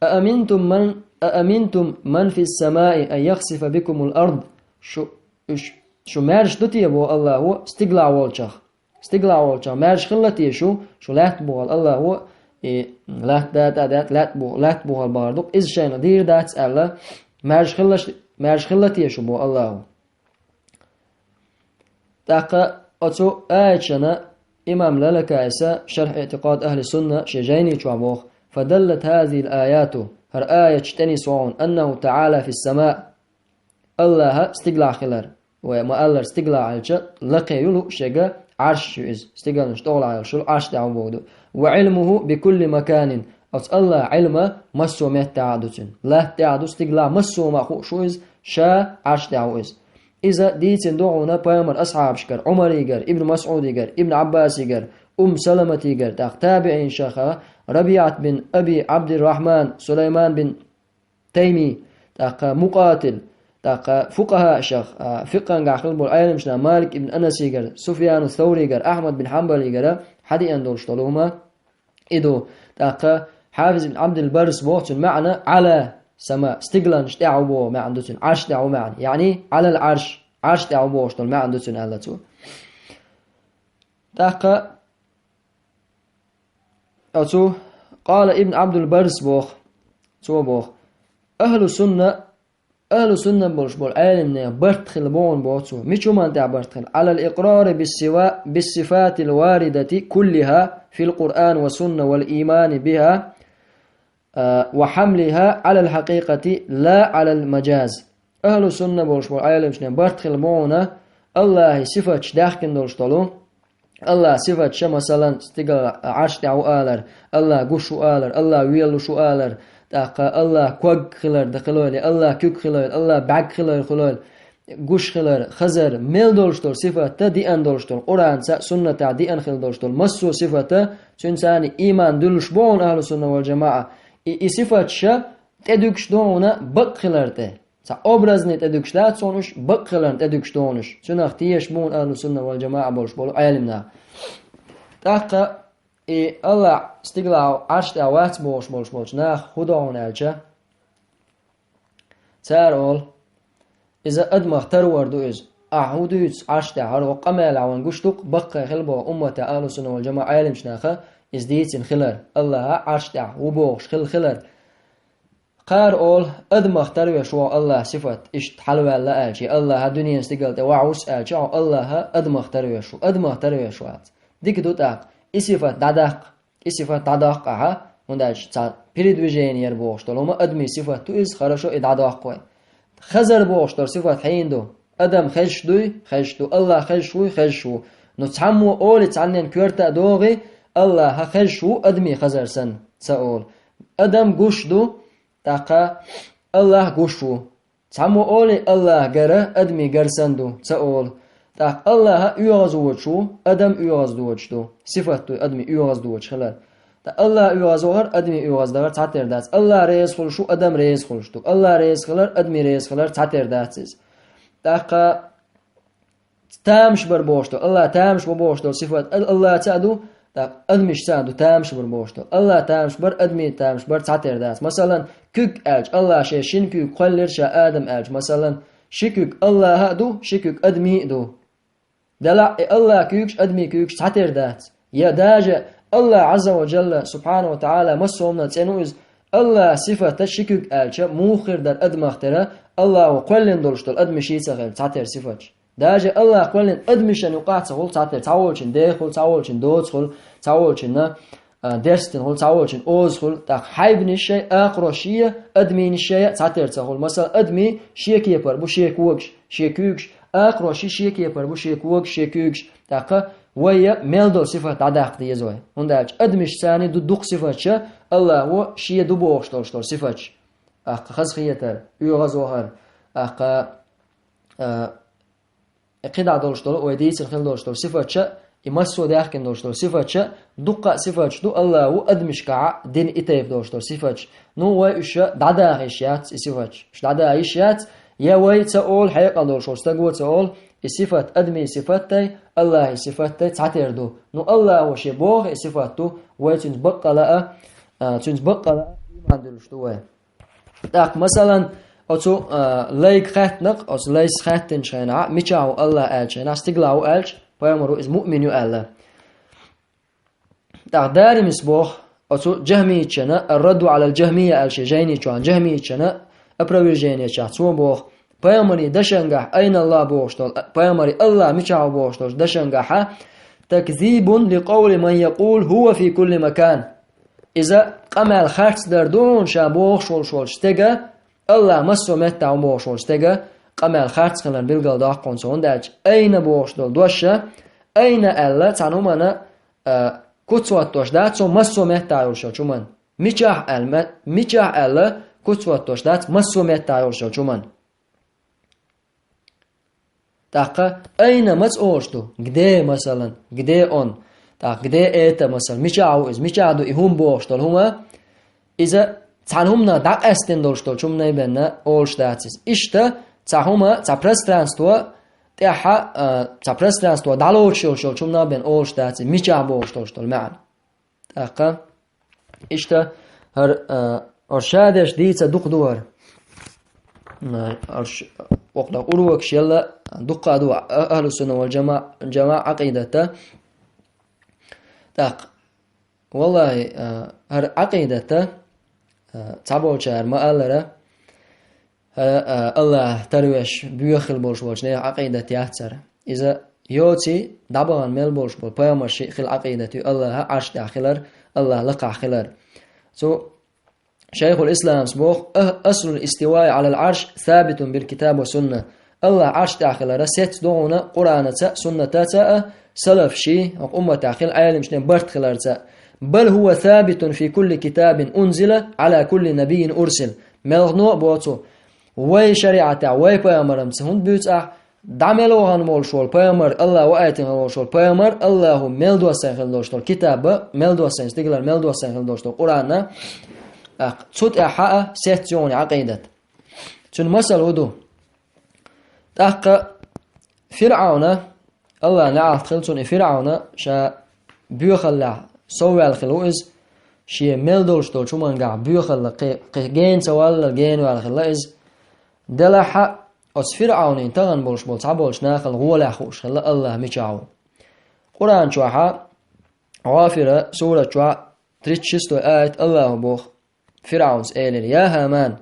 «Ааминтум ман, ааминтум ман фис-самаи ан яхсифа бикумул ард». Шу, уьш, шу маьрша ду те, боху Аллахо, стигалахь волчех? Стигалахь волчех маьрша хилла те шу, шу лаьтта бухахь, Аллахо, и лаьтта датӀа а даьтта, лаьтта бу-, лаьтта бухахь бахар ду-кх, иза шайна дийр дац аьлла, маьрша хилла ш-, маьрша хилла те шу, боху Аллахо. ТӀаккха оцу аяташна имам Лалакаиса «Шарх иӀтикъад ахли сунна» шен жайни чохь боху: «Фадаллат хазихил аяту», хӀара аяташ тӀе нисву хьуна, «аннаху таала фис-сама». Аллаха стигалахь хилар. Вай ма-аллара, стигалахь аьлча, лакхе ю лууш ерг, Ӏарш ю иза. Стигалнаш тӀехула йолуш йолу Ӏарш тӀехь ву бохург ду. «Ва Ӏилмуху бикулли маканин». Оцу Аллахан Ӏилма массо а меттехь а ду цуьнан. Латта тӀехь а ду, стигалахь, массо а ма хууш ву иза, ша Ӏарш тӀехь ву иза. Иза дийцина ду хьуна пайхамаран асхьабашкара, Ӏумаригара, Ибн МасӀудигара, Ибн Ӏаббасигара, Умму Саламатигара, тӀаккха табиӀинашкара, РабиӀат бин Аби Ӏабдиррахьман, Сулайман бин Тайми, тӀаккха Мукъатил, тӀаккха фукъахӀаашах, а, фикъхӀангахь хилла болу Ӏеламнаша Малик ибн Анасигара, Суфьяну Савригара, Ахьмад бин Хьанбалигара хьадеана долуш долу хӀума и ду. ТӀаккха Хьафиз ибн Ӏабдил Баррис боху цуьнан маьӀна: «Ӏала сама, стигланаш тӀехь ву боху маьӀна ду цуьнан, Ӏарш тӀехь ву маьӀна, яъни Ӏалал Ӏарш, Ӏарш тӀехь ву бохуш долу маьӀна ду цуьнан аьлла цо. ТӀаккха оцу къала Ибн Абдул Баррис боху, цо боху: «Ахьлу сунна, ахьлу сунна болуш болу Ӏеламнехан барт хила бохуна боху цо». Мича хӀуманна тӀехь барт хила? «Ӏалал икърори биссифатил варидати куллиха фил Къуръан ва сунна вал иймани биха, а, ва хьамлиха Ӏалал хьакъикъати ла Ӏалал маджаз». Ахьлу сунна болуш болу Ӏеламнехан барт хила бохуна Аллахьи сифаташ даьхкина долуш долу. Аллахьан сифаташ, масалан, стигала Ӏарш тӀехь ву алар, Аллахь гуш ву алар, Аллахь велуш ву алар, тӀаккха Аллахь ког хилар дан хилойла, Аллахь куьг хилойла, Аллахь бӀаьрг хилар хилойла, гуш хилар, хазар, мел долуш долу сифатта диъан долуш долу, Къуръанца а, суннатехь диъан хила долуш долу массо а сифатта, цуьнца а ийман дуьллуш бохуна ахьлу сунна вал джамаӀа, и, и сифаташ тӀедуьгуш ду хьуна бакъ хилар тӀе. Цхьа образный тӀедуьгуш дац хьуна уьш, бакъ хиларна тӀедуьгуш ду хьуна уьш. Цунах тешаш бу хьуна ахьлу сунна вал джамаӀа болуш болу Ӏеламнах. ТӀаккха и Аллахь стигала Ӏарш тӀехь вац бохуш болуш болчу наха хӀун до хьуна аьлча, цара олу: «Иза адамах тарвар ду иза». Ахьа хӀун дуьйцу Ӏарш тӀехь? ХӀара вокху къамелехь вайна гуш ду-кх баккхий хила боху умматан ахьлу сунна вал джамаӀа Ӏеламнаха иза дийцина хилар, Аллахь Ӏарш тӀехь ву бохуш хила хилар. Кхара олу, адамах тарвеш ву Аллахьан сифат, иштта хьалаваьлла аьлча, я Аллахьа дуьненан стигала тӀе вахьа ву аьлча, хьо Аллахьа адамах тарвеш ву, адамах тарвеш вац. Дика ду тӀаккха, и сифат дӀадаккха, и сифат дӀадоккху ахьа, хӀунда аьлча цхьа передвижение яр бохуш долу хӀума адамийн сифат ду иза, хорошо, и дӀадоккху вай. Хазар бохуш долу сифат хьенан ду? Адам хезаш дуй? Хезаш ду. Аллахь хезаш вуй? Хезаш ву. Ну, цхьаммо олий, цхьаннен коьрта а догӀий, Аллахьа хезаш ву, адамийн хазар санна, ца олу. Адам гуш ду, тӀаккха Аллахь гуш ву. Цхьаммо олий, Аллахь гара адамийн гар санна ду, ца олу. ТӀаккха Аллахьа оьгӀаз воцуш ву, адам оьгӀаз доцуш ду. Сифат ду адамийн оьгӀаз доцуш хилар. ТӀаккха Аллахь оьгӀаз вахар, адамийн оьгӀаз дахар цхьатера дац. Аллахь реза хуьлуш ву, адам реза хуьлуш ду. Аллахь реза хилар, адамийн реза хилар цхьатера дац иза. ТӀаккха тамаш бар бохуш долу, Аллахь тамаш бу бохуш долу сифат Ал-, Аллахьца а ду, тӀаккха адамашца а ду тамаш бар бохуш долу. Аллахь тамаш бар, адамийн тамаш бар цхьатера дац. Масалан, куьг аьлча, Аллахьа шен шина куьйга кхоьллира ша Адам аьлча, масалан, ши куьг Аллахьа а ду, ши куьг адамийн а ду. Делахь и Аллахьан куьйгаш, адамийн куьйгаш цхьатера дац. Я даже Аллахь Ӏазза ва Джалла, Субхьана ва ТаӀала, массо а хӀуманах цӀена ву иза, Аллахьан сифаташ ши куьг аьлча, муха хир дара адамах тера, Аллахьо кхоьллина долуш долу адамашца а хила цхьатера сифаташ. Даже Аллахь кхоьллина адамашна юкъахь а ца хуьлу цхьатера, цхьаволчун деха хуьлу, цхьаволчун доца хуьлу, цхьаволчун, а, дерстина хуьлу, цхьаволчун оза хуьлу, тӀаккха хьайбанаш шайн, акхарош шен, адамийн шен цхьатера ца хуьлу. Масала, адамийн шен кепара бу шен когаш, шен куьйгаш, акхарошийн шен кепара бу шен когаш, шен куьйгаш, тӀаккха вай мел долу сифат дӀадаккха деза вай. ХӀунда аьлча адамашца а ду дукха сифаташ, Аллахьо шен ду бохуш долуш долу сифаташ. ТӀаккха хазахетар, оьгӀаз вахар, тӀаккха, а, кхидӀа долуш долу, вай дийцина хила долуш долу сифаташ, и массо а даьхкина долуш долу сифаташ, дуккха а сифаташ ду, Аллахьо адамашкахь дина и тайпа долуш долу сифаташ. Ну, вай уьш дӀадаха йиш яц, и сифаташ. Уьш дӀадаха йиш яц, я вай ца олу, хьекъал долуш волу стаго ца олу, и сифат адамийн сифаттай, Аллахьан сифаттай цхьатера ду. Ну, Аллахьо шен боху и сифат ду, вай цуьнца баккъала а, а, цуьнца баккъала а ийман дуьллуш ду вай. ТӀаккха, масалан, оцу, а, Лайга хаьттинарг, оцу Лайс хаьттинчу хенахь, мичахь ву Аллахь аьлча, хенахь стигалахь ву аьлча, пайхамаро иза муъмин ю аьлла. ТӀаккха Даримис боху, оцу джахмийтчана, ар-радду Ӏалал джахмийя аьлла шен жайни чохь, джахмийтчана опровержение чохь, цо боху, пайхамарийн дашангахь, айна Аллах бохуш долу, пайхамарийн Аллах мичахь ву бохуш долу дашангахьа, такзибун ли къовли ман якъул хӀува фи кулли макан. Иза къамел харц дар ду хьуна ша бохуш волуш волчу стега, Аллах массо а меттахь ву бохуш волчу стега, къамел харц хилар билгал доккху хьуна цо, хӀунда аьлча айна бохуш долу дош, айна аьлла, цхьана хӀуманна, а, куц хӀоттош дац цо массо а меттахь йолуш йолчу хӀуманна. Мичахь аьлла, ма-, мичахь аьлла, куц хӀоттош дац массо а меттахь йолуш йолчу хӀуманна. ТӀаккха айна маца олуш ду? Где, масалан, где он? ТӀаккха где это, масалан, мичахь ву иза? Мичахь ду и хӀума бохуш долу хӀума? Иза цхьана хӀуманах дӀакъаьстина долуш долчу хӀуманна бен олуш дац иза. Иштта цхьа хӀума, цхьа пространство тӀехьа, а, цхьа пространство дӀалоцуш йолуш йолчу хӀуманна бен олуш дац иза, мичахь бохуш долуш долу маьӀна. ТӀаккха иштта хӀара, а, хӀара шадерш дийца дукха ду хӀара. М, арш-, окъла урвакш елла дукха а ду а-, ахлу сунна вал джама-, джама Ӏакъидата. ТӀаккха, валлахӀи, а, хӀара Ӏакъидата, а, цхьаболчара ма аллара, а, а, Аллахь тарвеш боьха хила болуш болчу нехан Ӏакъидат яц хӀара. Иза йоций, дӀабахана мел болуш болу пайхамарши хила Ӏакъидат ю Аллахьа Ӏарш тӀехь хилар, Аллахь лакхахь хилар. Цу Шайхул Исламс боху: «Ах-, аслул истиваи Ӏалал Ӏарш сабитун бил китаб ва сунна». Аллахь Ӏарш тӀехь хилара сец догӀуна Къуръанаца а, суннатаца а, салафши, хӀокху умматехь хила Ӏеламшне барт хиларца а. «Бал хӀува сабитун фи кулли китабин унзила Ӏала кулли набийин урсил». Мелхано а боцу, вай шариӀатехь, вай пайхамарамца хӀунда буьйцу ахь, дӀа мел вахана волуш волу пайхамар, Аллахь ваийтина волуш волу пайхамар, Аллахьу мел доссайн хила долуш долу китаба, мел доссайн, стигалара мел доссайн хила долуш долу Къуръанна, тӀаккха цу тӀехь а сец йогӀуна Ӏакъидат. Цуьнан масал хӀун ду? ТӀаккха ФирӀауна, Аллахь неӀалт хила цунна, и ФирӀауна ша боьхаллехь совваьлла хила ву иза, шен мел долуш долчу хӀумангахь боьхалла кхе-, кхин гена ца валлал генаваьлла хилла иза. Делахь а, оцу ФирӀаунин тахана болуш болу цхьаболчу нахала гӀолехь хууш хилла Аллахь мичахь ву. Къуръан чохьа, ГӀафира сурат чохь тридцать шестой аят, Аллахьа боху, ФирӀаунас элира: «Я ХӀаман,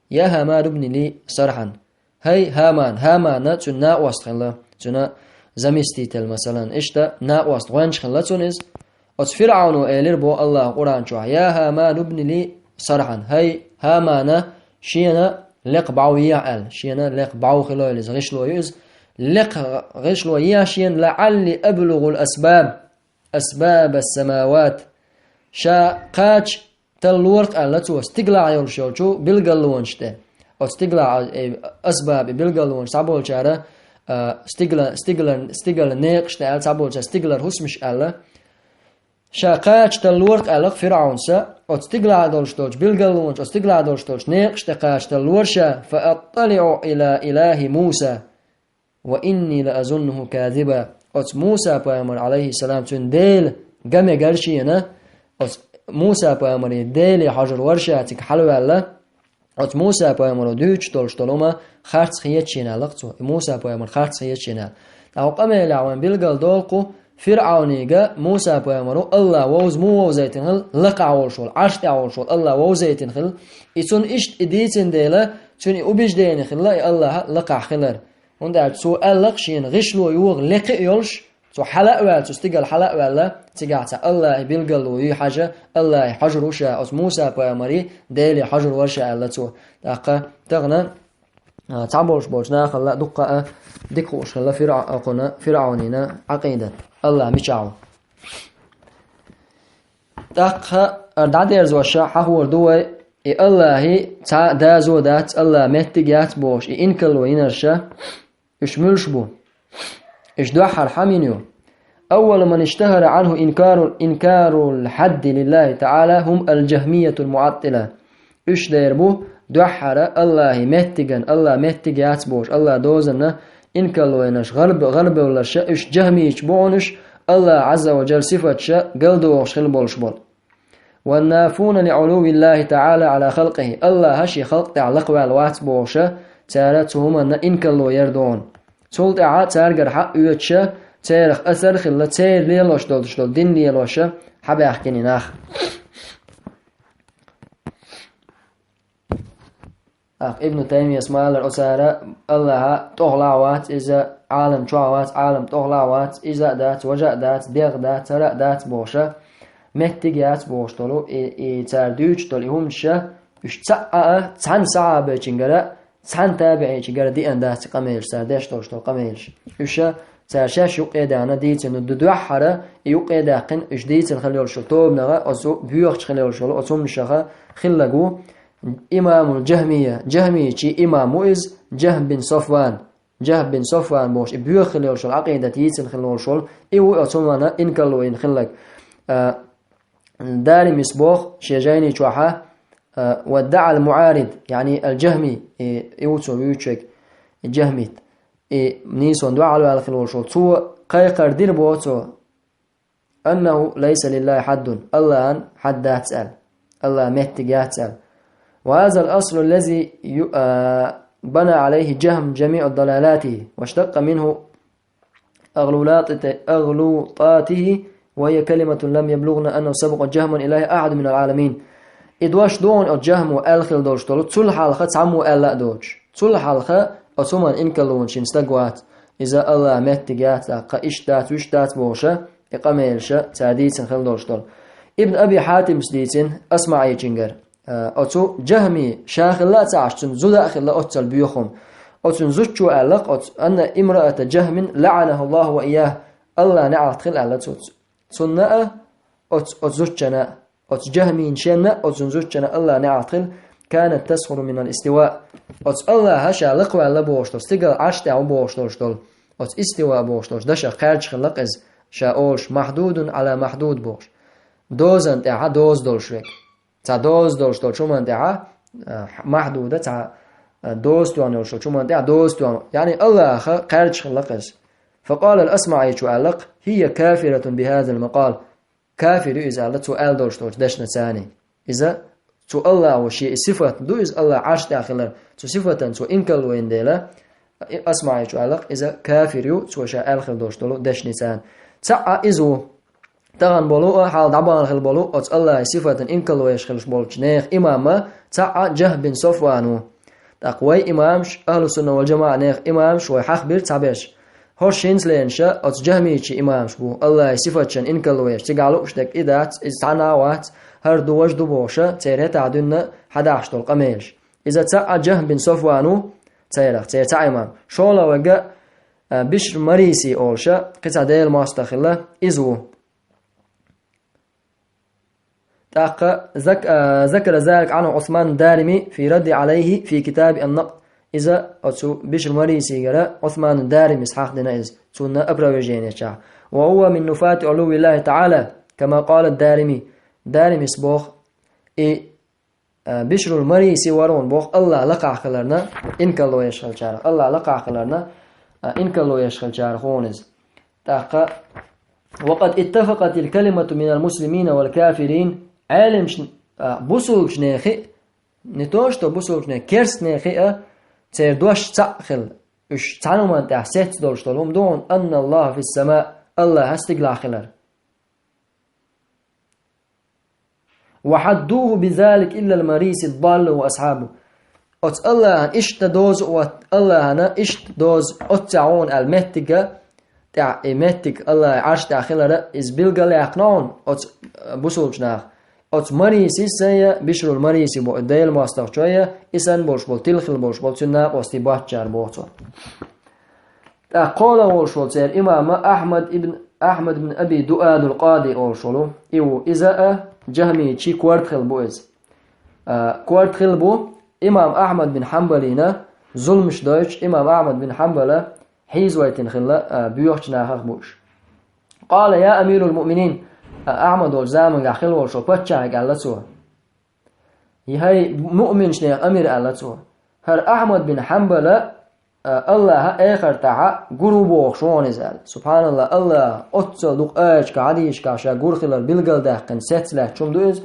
я ХӀаман ибни ли сархьан». ХӀай ХӀаман, ХӀамана цуьнан накъост хилла, цуьнан заместитель, масалан, иштта накъост гӀоьнча хилла цунна иза. Оцу ФирӀауно элира боху Аллахьа Къуръан чохь: «Я ХӀаман ибни ли сархьан». ХӀай ХӀамана, шена лекха бӀов ехьа аьлла, шена лекха бӀов хилойла иза, гӀишло ю иза. Лекха гӀишло ехьа шена: «ЛаӀалли аблугӀул асбаб, асбабас самават». Ша кхача таллорх аьлла цо, стигалахь йолуш йолчу билгалонаш тӀе. Оцу стигалахь, э, асбаб, и билгалонаш цхьаболчара, а, стигла-, стигла-, стигала некъаш тӀе аьлла, цхьаболчара стигалара хӀусамаш аьлла. Ша кхача таллорх аьлла ФирӀаунса, оцу стигалахь долуш долчу билгалонаш, оцу стигалахь долуш долчу некъаш тӀе кхача таллора ша, «фа атталиӀу ила илахи Муса». «Ва инни ла азуннуху казиба». Оцу Муса пайхамар, алейхиссалам, цуьнан Дела ган мегара шена, оцу Муса пайхамаре Деле хьожур вара ша цига хьалаваьлла, оцу Муса пайхамаро дуьйцуш долуш долу хӀума харц хета шена аьлла-кх цо, и Муса пайхамар харц хета шена аьлла. ТӀаккха къамелехь вайн билгал долу кху ФирӀаунига Муса пайхамаро Аллахь вовза муха вовзайтина хилла, лакхахь волуш волу, Ӏарш тӀехь волуш волу Аллахь вовзайтина хилла. И цунна иштта и дийцина дела, цуьнан и убеждение хилла и Аллахьа лакхахь хилар. ХӀунда аьлча цо аьлла-кх шена гӀишло йогӀу лекха а йолуш, цо хьала а ваьлла, цу стигала хьала а ваьлла, цигахь цхьа Аллахьи билгало юй хьажа, Аллахье хьожур ву ша, оцу Муса пайхамаре Деле хьожур вара ша аьлла цо. ТӀаккха тахана, а, цхьаболуш болчу нахалла дуккха а дика хууш хилла ФирӀа-, окхуна, ФирӀаунина Ӏакъидат. Аллахь мичахь ву? ТӀаккха ара дӀадерзоша хьахор ду вай, и Аллахьи цхьа доза дац, Аллахь меттиг яц бохуш, и инкарло йинарша, уьш муьлш бу? Уьш дуьххьара хьан мин ю? Аввалу ман иштахара Ӏанху инкару, инкарул хьадди лиллахи таӀала хӀум аль-джахмиятул муӀаттила. Уьш дер бу дуьххьара Аллахьи меттиган, Аллахь меттиг яц бохуш, Аллахь дозанна инкарло йинарш, гӀарб-, гӀарбевлларша, уьш джахмийча бу хьуна уьш, Аллахь Ӏазза ва Джалла сифатша галдохуш хила болуш болу. «Ваннафуна ли Ӏулувиллахи таӀала Ӏала халкъихи», Аллахьа шен халкъ тӀехь лакхаваьлла вац бохуша, цара цу хӀуманна инкарло яр ду хьуна. Цул тӀаьхьа цаьргара хьаъ оьцуша, церах асар а хилла, церан лелош долуш долу дин лелоша хьабаьхкина и нах. Ах, Ибн Таймияс ма аллара, оцара Аллахьа тӀехула а вац иза, Ӏалам чохь а вац, Ӏалам тӀехула а вац, иза а дац, важа а дац, дегӀ дац, хӀара а дац бохуша, меттиг яц бохуш долу, и, и цара дуьйцуш долу и хӀуманаша, уьш цхьаъ а, цхьана сахьабечуьнгара, цхьана табиӀечуьнгара диъна дац и къамелаш, цара деш долуш долу къамелаш. Уьша цара шаьш юккъе а даьхна дийцина ду, дуьххьара и юккъе а даьккхина, уьш дийцина хила йолуш йолу тобанага, оцу боьхачу хила йолуш йолу оцу хӀуманаша хиллаг ву, имамул Джахмия, джахмийчий имам ву иза, Джахм бин Софван. Джахм бин Софван бохуш, и боьха хила йолуш йолу Ӏакъидат йийцина хила йолуш волу, и ву оцу хӀуманна инкарло йина хиллаг. А, Даримис боху шен жайни чохьа, а, «ва даӀал муӀарид», яъни аль-Джахми, и, и ву цо вуьйцуш верг, и джахмит. И нийсонан дуьхьал ваьлла хила волуш волу. Цо кхайкхар дира боху цо, «аннаху лайса лиллахи хьаддун», Аллахьан хьад дац аьлла, Аллахьан меттиг яц аьлла. «Ва хазал аслу лази ю-, а, بنى عليه جهم جميع ضلالته، واشتق منه أغلوطاته، أغلوطاته، وهي كلمة لم يبلغنا أنه سبق جهم إليه أحد من العالمين. И дош ду хьуна оцу Джахмо аьлла хила долуш долу, цул хьалха цхьаммо аьлла а доцуш. Цул хьалха оцу хӀуманна инкарло йина шен стаг вац. Иза Аллахьан меттиг яц, тӀаккха иштта дац, вуьшта дац бохуша, и къамелаша цара дийцина хила долуш долу. Ибн Аби Хьатимс дийцина АсмаӀичуьнгара. Э, оцу Джахми ша хилла а ца Ӏаш, цуьнан зуда а хилла оццал боьха хӀума. Оцуьнан зудчо аьлла-кх оцу: «Анна имраата Джахмин лаӀанахуллаху ва ийяху», Аллахьан неӀалт хила аьлла цо. Цунна а, оцу, оцу зудчунна а, оцу Джахмин шенна а, оцуьнан зудчунна а Аллахьан неӀалт хила, канат тасхуру минал истиваъ. Оцу Аллахьа ша лакхаваьлла бохуш долу, стигала Ӏарш тӀехь ву бохуш долуш долу, оцу истиваъ бохуш долуш, дашах кхаьрдаш хилла-кх иза, ша олуш: «Махдудун Ӏала махдуд», – бохуш. Дозан тӀехьа доза долуш верг. Цхьа доза долуш долчу хӀуманна тӀехьа, а, махдуда, цхьа, а, доза тоьхна йолуш долчу хӀуманна тӀехьа доза тоьхна. Яъни Аллахьах кхаьрдаш хилла-кх иза. Факъала ал-АсмаӀичо аьлла-кх: «Хия кафиратун бихазал макъал». Кафир ю иза аьлла, цо аьлла долуш долчу дешнаца. Иза цу Аллахьо шен и сифат ду, иза Аллахь Ӏарш тӀехь хилар, цу сифатан цо инкарло йина дела, и АсмаӀичо аьлла-кх, иза кафир ю, цо ша аьлла хила долуш долу дешнаца. Цхьаъ иза ву. Тахана болу а, хьал дӀабахана хила болу оцу Аллахьан сифатан инкарло еш хилаш болчу нехан имаман цхьаъ Джахм бин Софван ву. ТӀаккха вай имамаш, Ахьлу-Сунна вал-ДжамаӀа нехан имамаш, вай хьахбира цхьаберш. ХӀорш хӀинца ленаша оцу Джахмичийн имамаш бу, Аллахьан сифаташна инкарло еш, цигахь лууш дерг и дац, иза цхьана а вац, хӀара ду, важа ду бохуша, церан хӀетахь дуьйна хьадахьаш долу къамелаш. Иза цхьаъ Джахм бин Софван ву, церах, церан цхьа имам. ШолгӀа верг а, Бишр Мариси олуша, кхин цхьа Делан мостагӀа хилла, иза ву. ТӀаккха зак-, а, закара залика Ӏанху Ӏусман Дарими фи радди Ӏалайхи фи китаби ан-накъд. Иза оцу Бишр Марисигара Ӏусман Даримис хьахдина иза, цунна опровержение чохь. Ва хува мин нуфати Ӏулувиллахи таӀала, кама къала Дарими. Даримис боху, и, а, Бишрул Мариси вара хьуна боху Аллахь лакхахь хиларна инкарло еш хилчарах. Аллахь лакхахь хиларна, а, инкарло еш хилчарах хьуна иза. ТӀаккха: «Ва къад иттафакъатил калимату минал муслимина вал кафирин». Ӏелимш-, а, бусулбачу нехан, не то что бусулбачу нехан, керста нехан а, церан дош цхьаъ хилла. Уьш цхьана хӀуманна тӀехь сецна долуш долу хӀума ду хьуна: «Анна Аллаха фис-сама», Аллахь стигалахь хилар. «Ва хьаддуху бизалик иллал мариси даллу ва асхьабу». Оцу Аллахьан иштта доза а отта, Аллахьана иштта доза оццехь хьуна аьлла меттига, тӀехь и меттиг Аллахьан Ӏарш тӀехь хилара, иза билгал яьккхина хьуна оцу, э, бусулбачу наха. Оцу Марисис а я, Бишрул Мариси боху Делан мостагӀчо а я, и санна болуш болу, тилхила болуш болу цуьнан накъостий боццушара боху цо. ТӀаккха кхоалгӀа волуш волу церан имама Ахьмад ибн, Ахьмад ибн Аби Дуадул Къади олуш волу, и ву, иза а Джахмичийн корта хилла бу иза. А, корта хилла бу, имам Ахьмад бин Хьанбалина зуламаш дойтуш, имам Ахьмад бин Хьанбала хьийзавайтина хилла, а, боьхачу нахах бу уьш. Къала: «Я амирул муъминин», а, Ахьмад волчу замангахь хилла волуш волу паччахье аьлла цо. «ХӀай муъминчу нехан амир», аьлла цо. «ХӀара Ахьмад бин Хьанбала, а, Аллахьа эхартахьа гур ву бохуш ву хьуна иза», аьлла. Субханалла, Аллахьа оццул дукха аяташкахь, хьадисашкахь ша гур хилар билгалдаьккхина, сецна лаьтташ хӀума ду иза.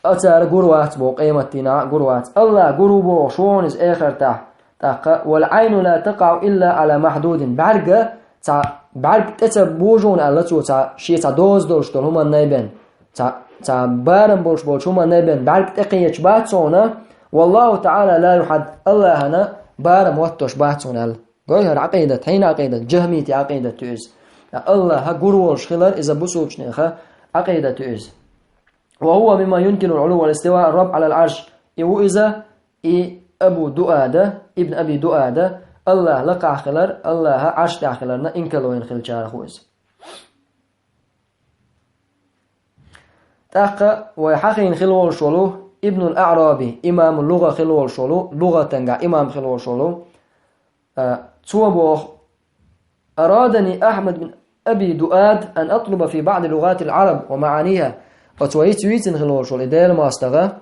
А цара гур вац боху, къематдийнахь а гур вац. Аллахьа гур ву бохуш ву хьуна иза эхартахь. ТӀаккха: «Вал Ӏайну ла такъаӀу илла Ӏала махьдудин». БӀаьрга цхьа бӀаьрг тӀе ца божу хьуна аьлла цо, цхьа, шен цхьа доза долуш долу хӀуманна бен. Цхьа, цхьа барам болуш болчу хӀуманна бен бӀаьрг тӀекхеча бац хьуна, «Валлаху таӀала ла юхьад», Аллахьана барам хӀоттош бац хьуна аьлла. Гой хӀара Ӏакъидат, хьенан Ӏакъидат, джахмитийн Ӏакъидат ю иза. Аллахьа гур волуш хилар, иза бусулбачу нехан Ӏакъидат ю иза. «Ва хува мимма юнкирул Ӏулу вал истива ар-Рабб Ӏалал Ӏарш». И ву иза, и Абу Дуада, ибн Аби Дуада, Аллахь лакхахь хилар, Аллахьа Ӏарш тӀехь хиларна инкарло йина хилчарах ву иза. ТӀаккха вай хьахийна хила волуш волу Ибнул АӀраби, имамул лугӀа хила волуш волу, лугӀатангахь имам хила волуш волу, а, цо боху: «Арадани Ахьмад бин Аби Дуад ан атлуба фи баъди лугӀатил Ӏараб ва маӀаниха». Оцу вай йиц вийцина хила волуш волу и Делан мостагӀа,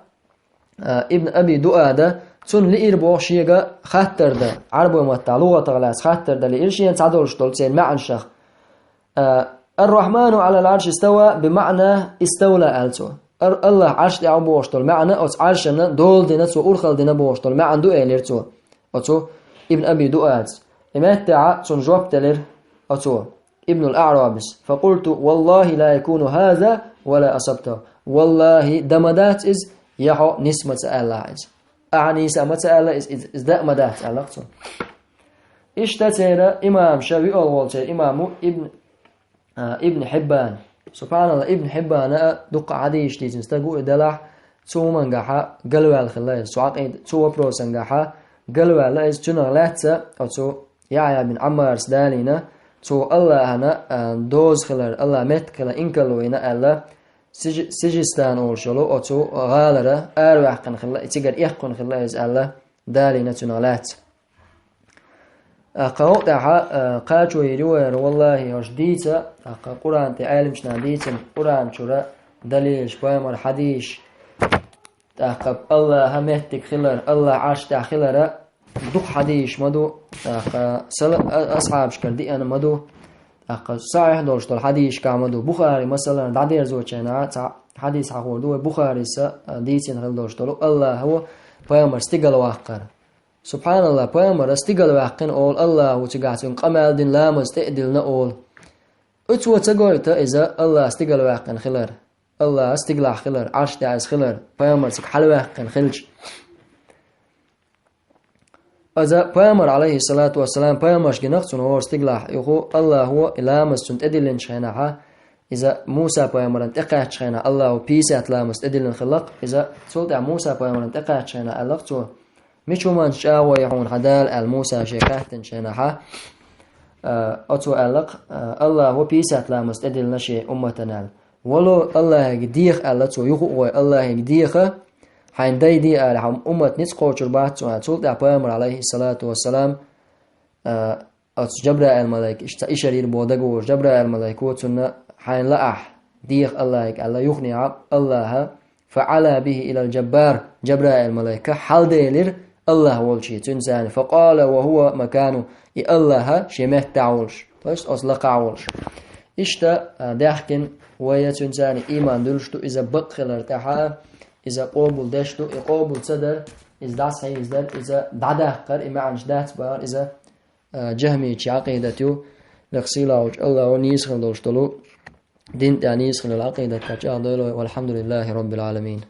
а, Ибн Аби Дуада, цунна лиира боху шега хаттар дан, Ӏарбойн маттахь лугӀатах лаьцна хаттар дан лиира шена цхьадолуш долу церан маьӀнашах. А, «Ар-Рахьману Ӏалал Ӏарши става» би маӀна «иставла», аьлла цо. Ар-, Аллахь Ӏарш тӀехь ву бохуш долу маьӀна оцу Ӏаршана дола дина цо, урхалла дина бохуш долу маьӀна ду, элира цо. Оцу Ибн Аби Дуац. И меттехь цунна жоп делира оцо, Ибнул АърабӀис: «فقلت: والله لا يكون هذا ولا أصبته». Валлахи, дан ма дац иза, я хьо нис ма ца аьллахь иза. Ахьа нийса ма ца аьлла иза, иза, иза дан ма дац, аьлла цо. Иштта церан имамаша, виъалгӀа волу церан имам ву Ибн, а, Ибн Хьиббан. СубхьаналлахӀ, Ибн Хьиббана а дуккха хьадисаш дийцина стаг ву и делахь, цу хӀумангахьа галваьлла хилла иза, цу Ӏакъида-, цу вопросангахьа галваьлла иза, цунах лаьцна оцу Яхьъя бин Ӏаммарас далийна, цо Аллахьана, а, доза хилар, Аллахь меттиг хилар инкарло йина аьлла, Сижи-, Сижистан олуш йолу оцу гӀалара араваьккхина хилла, и цигара эккхина хилла иза аьлла, далийна цунах лаьцна. ТӀаккха хӀокху тӀаьхьа, а, кхачо йийр ю вайра, валлахи, хӀорш дийца, тӀаккха Къуръан тӀе Ӏеламчунна дийцина, Къуръан чуьра далилаш, пайхамар хьадисаш, тӀаккха Аллахьа меттиг хилар, Аллахь Ӏарш тӀехь хилара, дукха хьадисаш ма ду, тӀаккха сала-, а-, асхьабашкара деана ма ду, тӀаккха сахьихь долуш долу хьадисашкахь ма ду. Бухари, масала, дӀадерзочу хенахь цхьа хьадис хьахор ду вай, Бухарис а дийцина хила долуш долу, Аллахьо пайхамар стигала ваккхар. СубхьаналлахӀ, пайхамара стигала ваьккхина олу, Аллахьо цигахь цуьнга къамел дина, ламаз тӀе а диллина олу. Оцо ца гойту иза Аллахь стигала ваьккхина хилар, Аллахь стигалахь хилар, Ӏарш тӀехь иза хилар, пайхамар цига хьалаваьккхина хилча. Иза пайхамар, Ӏалайхиссалату вассалам, пайхамарш гинарх цунна хӀора стигалахь, юха Аллахьо и ламаз цунна тӀедиллинчу хенахьа, иза Муса-пайхамарна тӀекхаьччу хенахь Аллахьо пятьдесят ламаз тӀедиллина хиларх, иза цул тӀаьхьа Муса-пайхамарна тӀекхаьччу хенахь аьлларх цо: «Мича хӀуманца чӀагӀо ю хьуна хьан Дала?» аьлла Мусаше хаьттинчу хенахьа, а, оцо аьлларх, а, Аллахьо пятьдесят ламаз тӀедиллина шен умматана аьлла. «Вало, Аллахьига деха», аьлла цо, юха а гӀой, «Аллахьига деха, хьайн дай де», аьлла, «хьан уммат ницкъ кхочур бац цо», аьлла. Цул тӀаьхьа пайхамар, Ӏалайхиссалату вассалам, а, оцу Жабраил-малайк, иштта ишар йира боху дагавогӀуш, Жабраил-малайко цунна: «Хьайна лаахь, деха Аллахьига», аьлла, юханехьа Аллахьа: «فعلا به إلى الجبار», Жабраил-малайка хьалделира Аллахь волчу, цуьнца цхьаьна, «فقال وهو مكانه», и Аллахьа шен меттехь волуш, то есть оцу лакхахь волуш. Иштта, а, даьхкина вай цуьнца цхьаьна ийман дуьллуш ду, иза бакъ хилар тӀаьхьа, иза къобал деш ду, и къобал ца дар, иза дӀасахьийзадар, иза дӀадаккхар, и маьӀнаш дац бахар, иза, а, жахмийчийн Ӏакъидат ю, лекха сийлахьчу Аллахьо нийса хила долуш долу дин тӀехь нийса хилла Ӏакъидат тӀехь чӀагӀдойла вай. والحمد لله رب العالمين.